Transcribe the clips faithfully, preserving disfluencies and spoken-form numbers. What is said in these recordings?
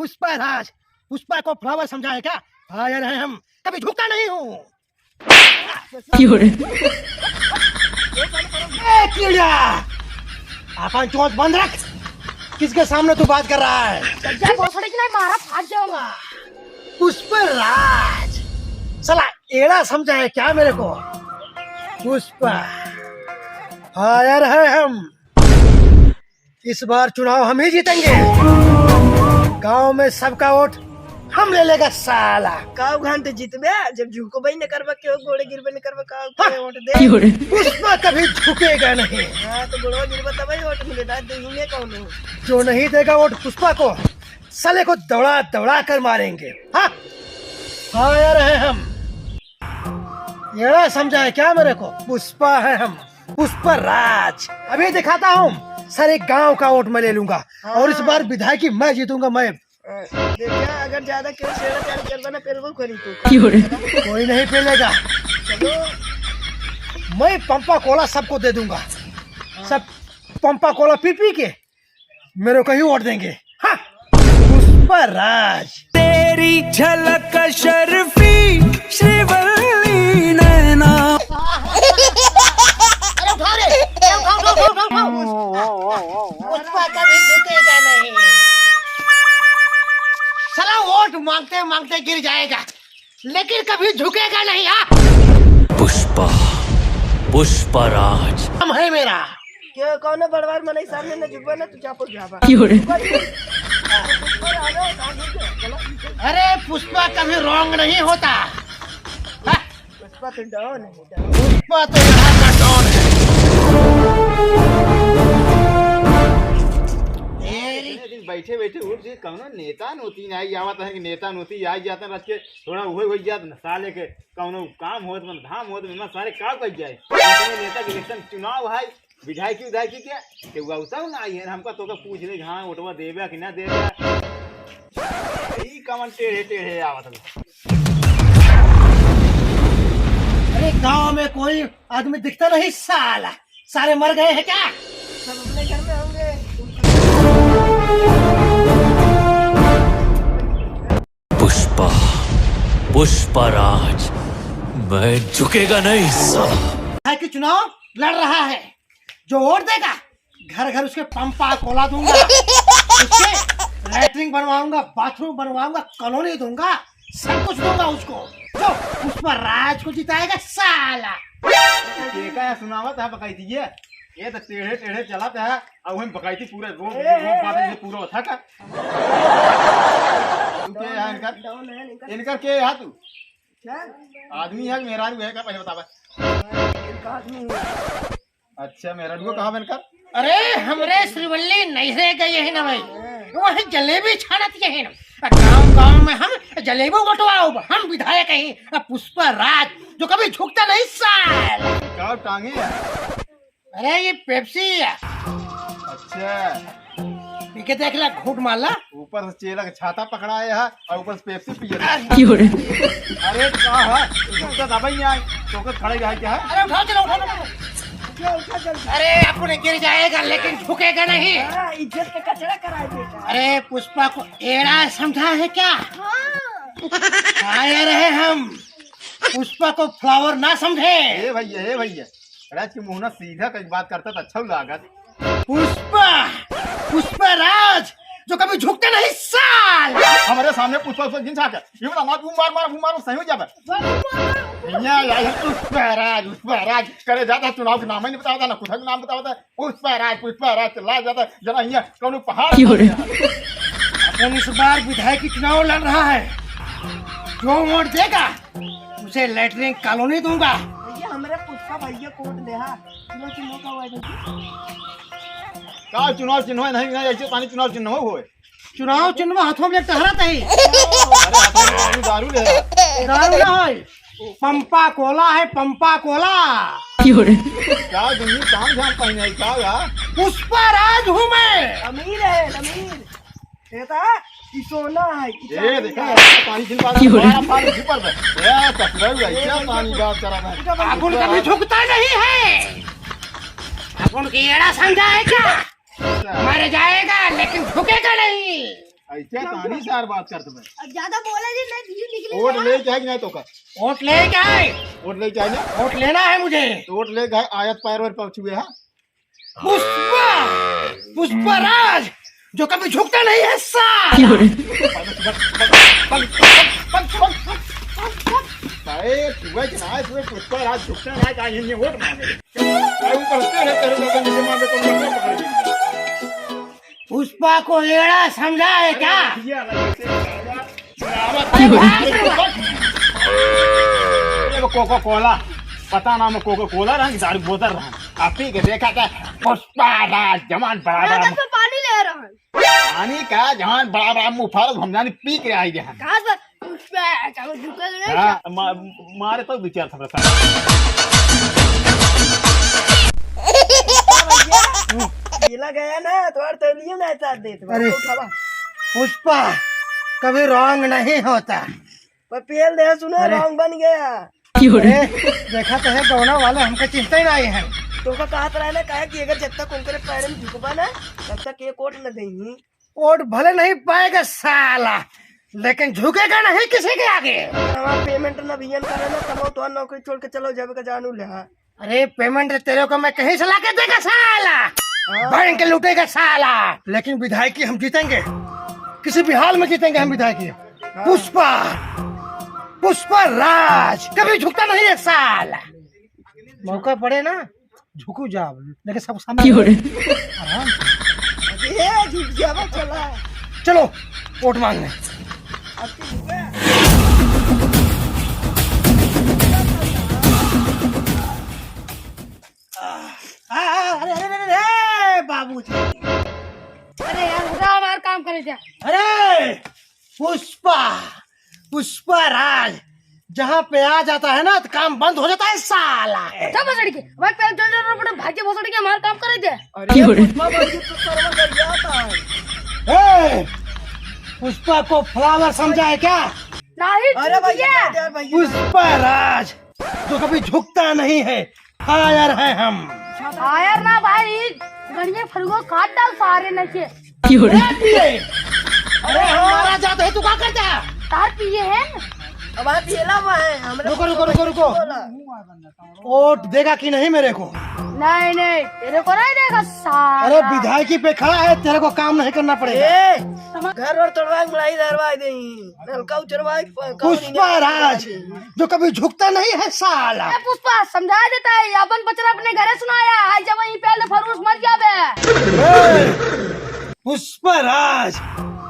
पुष्पा राज, पुष्पा को फ्लावर समझा है क्या? फायर है हम, कभी झुकता नहीं हूँ। क्यों रे? ए कीड़ा, अपन चोंच बंद रख। किसके सामने तू बात कर रहा है? भैया, भोसड़ी की नहीं, मारा फाट जाऊंगा। पुष्पराज, साला एड़ा समझा है क्या मेरे को? पुष्पा, फायर है हम। इस बार चुनाव हम ही जीतेंगे। गांव में सबका वोट हम ले लेगा साला। काव घंटे जीतबे, जब झुकबे न करबा, केहू गोड़े गिरबे न करबा, काव के वोट दे? क्यों रे? पुष्पा कभी झुकेगा नहीं। हाँ, तो गोड़वा गिरबा तब ही वोट मिले, ना देही में कौन हो? जो नहीं देगा वोट पुष्पा को, साले को दौड़ा दौड़ा कर मारेंगे। हाँ, फायर है हम। एड़ा समझा है क्या मेरे को? पुष्पा है हम, पुष्पा राज। अभी दिखाता हूँ, सारे गांव का वोट मैं ले लूंगा। हाँ। और इस बार विधायकी मैं जीतूंगा, मैं। अ, देखा, अगर ज्यादा केहू से एड़ा चाल करबा ना, पेलबो करी तो। क्यों रे? कोई नहीं पेलेगा। चलो। मैं पंपा कोला सबको दे दूंगा। हाँ। सब पंपा कोला पी पी के मेरे को ही वोट देंगे। हाँ, पुष्पा राज। तेरी झलक शर्फी श्रीवल्ली नैना। अरे उठाओ रे, उठाओ, उठाओ, उठाओ, उठाओ, उठाओ। पुष्पा कभी झुकेगा नहीं। साला वोट मांगते मांगते गिर जाएगा, लेकिन कभी झुकेगा नहीं। हाँ, पुष्पा, पुष्पा राज। हम है मेरा। क्यों, कौनो बड़वार मनई सामने न झुकबा ना, तू चापो जाबा। क्यों रे? अरे, पुष्पा कभी रॉन्ग नहीं होता। हाँ? पुष्पा तो डॉन है, डॉन। पुष्पा तो यहाँ का डॉन है। तेरी इतने दिन बैठे बैठे उठ के कौनो नेता नोती ना आई आवत है कि नेता नोती आई जाते रच के थोड़ा उहे हो जात न साले के कौनो काम होत मन धाम होत मन सारे का कर जाए। अपने नेता के इलेक्शन चुनाव है, विधायकी उधायकी के, के वो उतार ना आई है, हमका तो का पूछ ले, हाँ, वोटवा देबे कि ना देबे। ई कमन टेढ़े टेढ़े आवत बा। अरे, गांव में कोई आदमी दिखता नहीं साला, सारे मर गए हैं क्या? सब अपने घर में होंगे। पुष्पा, पुष्पा राज, मैं झुकेगा नहीं साला। है कि चुनाव लड़ रहा है, जो वोट देगा, घर घर उसके पंपा कोला दूंगा, उसके लैट्रिन बनवाऊंगा, बाथरूम बनवाऊंगा, कॉलोनी दूंगा, सब कुछ दूंगा उसको। जो पुष्पा राज को जिताएगा साला। ये का सुनावत है बकाई दिए? ये तो टेढ़े टेढ़े चलत है, अब हम बकाई थी पूरे रोड, ए, रोड ए, बात ए। ये पूरा होता का? तू के है इनकर? डॉन है इनकर। इनकर के है तू? क्या? आदमी है कि मेहरारू है का, पहले बतावा। इनका आदमी है। अच्छा, मेहरारू कहाँ बा इनकर? अरे, हमरे श्रीवल्ली नैहरे गए हैं ना भाई, वहीं जलेबी छानत ये है ना। आ, गाँव गाँव में हम जलेबी बंटवाओ, हम विधायक हैं, आ, पुष्पा राज, जो कभी झुकता नहीं साल। का टांगे है? अरे, ये पेप्सी है। अच्छा। पी के देख ला, घूट मार ला। ऊपर से चेला के छाता पकड़ाए है और ऊपर से पेप्सी पिए है। क्यों रे? अरे, का है? झुकता दबाई नहीं आए, तो के खड़े रहे क्या है? अरे, उठाओ, चलो, उठाओ, उठाओ। उठा, उठा, जल्दी। अरे, अपने गिर जाएगा, लेकिन झुकेगा नहीं। हाँ, इज्जत का कचरा कराए देगा। अरे, पुष्पा को एड़ा समझा है क्या? हाँ। आए रहे हम, पुष्पा को फ्लावर ना समझे। ए भैया, ए भैया, राज के मुंह ना सीधा कई बात करता तो अच्छा लागत। पुष्पा, पुष्पा राज, जो कभी झुकते नहीं साल। हमारे सामने पुष्पा, पुष्पा जिन छाके, ये बता, मार, मार, मार, मार, सही हो जाबे। भैया, यार, पुष्पा राज, पुष्पा राज करे जाता है, चुनाव के नाम ही नहीं बतावता, ना कुछ नाम बतावता है। पुष्पा राज, पुष्पा राज चिल्ला जाता है, जना यहाँ कौनो पहाड़ क्यों रे? अपन इस बार विधायक चुनाव लड़ रहा है, जो वोट देगा, उसे लैट्रिन कॉलोनी दूंगा। भैया, हमरे पुष्पा भैया को वोट दे, हाँ। चुनाव चिन्ह का हुआ है, देखिए। का चुनाव चिन्ह है? नहीं, नहीं, ऐसे पानी चुनाव चिन्ह हो होए। चुनाव चिन्ह हाथों में टहरत है। अरे, हाथों में दारू, दारू ले रहा। दारू ना होए, पंपा कोला है, पंपा कोला। का दुनिया काम झाम पहने है, का यार? पुष्पा राज हूँ मैं। अमीर है, अमीर। ये तो है, ये सोना है, ये ए, चांदी देखा, है। पानी छिन पानी, क्यों रे? मारा पानी छिपर दे। ए, ससुराल भाई, क्या पानी बात करा था? अपुन कभी झुकता नहीं है। अपुन की एड़ा समझा है क्या? अच्छा। मर जाएगा, लेकिन झुकेगा नहीं। ऐसे कहानी से यार बात करते हैं। अब ज्यादा बोला जी, नहीं, धीरे निकले वोट यार। ले क्या कि नहीं तो का? वोट ले क्या है? वोट ले क्या है ना? वोट लेना है मुझे। तो वोट ले गए, आयत पैर वैर पहुंच हुए हैं। पुष्पा, पुष्पराज, जो कभी झुकता नहीं है साला। अरे, सुबह के ना, सुबह पुष्पराज झुकता नहीं, कहा, ये, ये वोट मांगे। अरे, ऊपर से तेरे, तेरे को मुझे मार दे, तो मैं पकड़ लूंगा। पुष्पा को एड़ा समझा है क्या? ये कोको कोला, पता ना में कोको कोला रहा कि दारू बोतल रहा। आप पी के देखा क्या? पुष्पा राज जवान बड़ा बड़ा। मैं तो पानी ले रहा हूँ। पानी का जवान बड़ा बड़ा मुंह फाड़, हम जाने पी के आई गए हैं। कहाँ से? पुष्पा, चाहो झुकेगा नहीं हाँ, क्या? मा-, मारे तो विचार था प्रसाद। पीला गया ना, तो और तौलियो ना साथ देत बा। अरे, उठावा। पुष्पा, कभी wrong नहीं होता। पर पेल दे, सुनो, अरे। Wrong बन गया। अरे, देखा तो है, गौना वाले हमके चिंता ही नहीं है। तो का कहत रहे ना, कहे कि अगर जब तक उनके पैर में झुकबा ना, तब तक एक वोट न देही। वोट भले नहीं पाएगा साला, लेकिन झुकेगा नहीं किसी के आगे। हमारा payment ना भैया करे ना, तब तो नौकरी छोड़ के चलो जावे का जानू ले। अरे, payment तेरे को मैं कहीं से लाके देगा साला, हाँ। बैंक लूटेगा साला, लेकिन विधायकी हम जीतेंगे, किसी भी हाल में जीतेंगे हम विधायकी। हाँ। पुष्पा, पुष्पा राज कभी झुकता नहीं है साला। मौका पड़े ना, झुकू जाओ, लेकिन सब सामने क्यों रे? आराम से। ए, झुक जावा, चला। चलो, वोट मांगने। अब तो झुका। आ, आ, अरे, अरे, अरे, अरे, बाबूजी। अरे यार, उठा, हमार काम करे जा। अरे, पुष्पा, पुष्पा राज, जहाँ पे आ जाता है ना, तो काम बंद हो जाता है साला। अच्छा भोसड़ी के, भाग पहले चल, चल, चल, भाग के भोसड़ी के, हमार काम करे दे। अरे क्यों रे? पुष्पा भाई, ये तो सरवा कर जाता है। ए, पुष्पा को flower समझा है क्या? नहीं, अरे भैया, ये दे दे यार भैया। पुष्पा राज, जो कभी झुकता नहीं है, फायर है हम। फायर ना भाई, गड़िया फरुआ काट डाल सारे नचे। क्यों रे? अरे पिए। अरे हमारा जात है, तू का करता है? तार पिए है? अब आप पियला हुआ है, हमरे रुको, रुको, रुको, रुको। बोला। वोट देगा कि नहीं मेरे को? नहीं, नहीं, तेरे को नहीं देगा साला। अरे विधायकी पे खड़ा है, तेरे को काम नहीं करना पड़ेगा। ए, घर और तोड़वा के लड़ाई दरवा देही। नलका उचरवाई, प-, पुष्पा राज, जो कभी झुकता नहीं है साला। ए, पुष्पा, समझा देता है, अपन पचरा अपने घरे सुनाया, आज जब वहीं पहले फरूस मर जावे। ए, पुष्पा राज,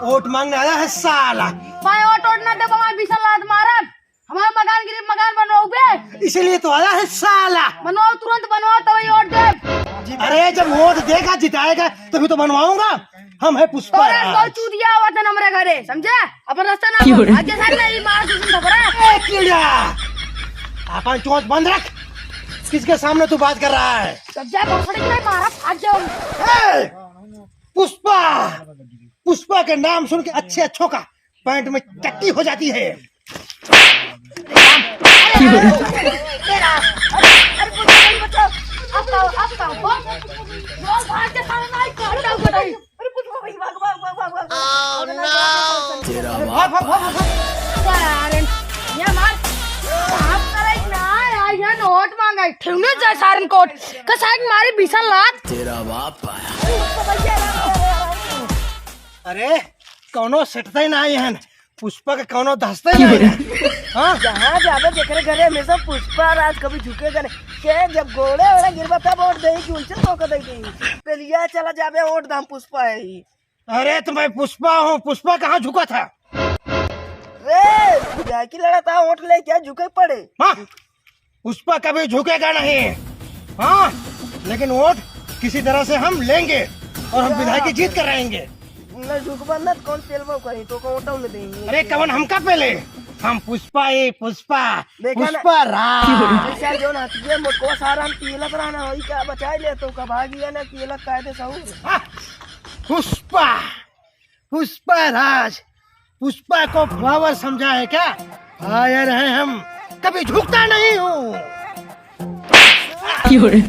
वोट मांगने आया है साला। भाई, वोट वोट ना दे, भाई, बीस लात मारब। हमारा मकान गिरी, मकान बनवाओ बे। इसीलिए तो आया है साला। बनवाओ, तुरंत बनवाओ, तो वही वोट दे। अरे, जब वोट देगा, जिताएगा, तभी तो बनवाऊंगा। हम है पुष्पा तोरा राज। बहुत चूतिया हुआ था हमरे घरे, समझे? अपन रास्ता ना क्यों रे? आगे सारे नहीं मार, तुम खबर है? ए, कीड़ा! अपन चोंच बंद रख। किसके सामने तू बात कर रहा है? जब जा भोसड़ी के मारा, भाग जाओ। ए, पुष्पा! पुष्पा के नाम सुन के अच्छे अच्छों का पैंट में टट्टी हो जाती है। अरे, अरे, अरे, अरे, अरे, बचाओ, बचाओ। आपका, आपका, बॉस, बॉस, भाग के सारे नाई को हटाओ, हटाओ। अरे, कुछ भाग, भाग, भाग, भाग, भाग, भाग। Oh, no! तेरा बाप। भाग, भाग, भाग, भाग। सारे, ये मार। आप सारे ना, यार, ये नोट मांगा है। ठेवने जाए सारन कोट। कसाई मारी बीसा लात। तेरा बाप आया। अरे, कौनो सटते ना आए हैं, पुष्पा के कौनो धसते ना आए हैं। हाँ? जहाँ जाबे जेकरे घरे हमेशा पुष्पा राज कभी झुकेगा नहीं। के जब गोड़े ओड़े गिरबा तब वोट देही कि उनसे धोखा दे देही। पेलिया चला जाबे वोट दाम पुष्पा है ही। अरे तो मैं पुष्पा हूँ, पुष्पा कहाँ झुका था? रे, जाकी लड़ा था वोट ले क्या झुके पड़े? हाँ? पुष्पा कभी झुकेगा नहीं। हाँ, लेकिन वोट किसी तरह से हम लेंगे और हम विधायकी जीत कर रहेंगे। न झुकबा न, कौन पेलबो करी, तो कौन वोट न देंगे। अरे कौन हमका पेले? हम पुष्पा ए, पुष्पा, देखा ना? पुष्पा राज। ऐसा जो ना तुझे मोटको सारा हम पीलत रहना, वही का बचाई ले तो का भागी है ना, पीलत कायदे सहूर। हाँ, पुष्पा। पुष्पा राज, पुष्पा को flower समझा है क्या? Fire हैं हम, कभी झुकता नहीं हूँ। क्यों रे?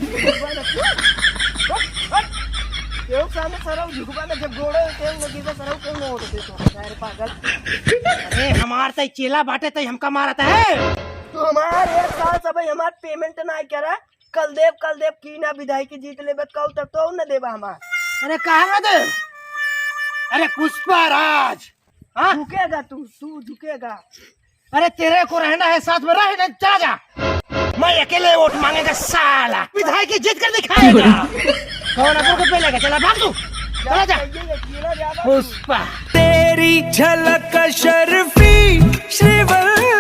एक सामने सरऊ झुकबा ना, जब गोड़े के न गिरबा सरऊ के न होते तो यार पागल। अरे हमार तई चेला बाटे तई हमका मारत है। तो हमार एक साल सब हमार पेमेंट ना करा, कल देब कल देब की ना विधायकी जीत लेबे तो कल तक तो न देबा हमार। अरे कहाँ ना दे? अरे पुष्पा राज, हाँ? झुकेगा तू, तू झुकेगा। अरे तेरे को रहना है साथ में रह, नहीं चला जा। मैं अकेले वोट मांगेगा साला, विधायकी जीत कर दिखाएगा। कौन अपन को पेलेगा? चला भाग तू, चला जा। ये, ये, ये, ये, ये, पुष्पा। तेरी झलक अशरफी श्रीवल्ली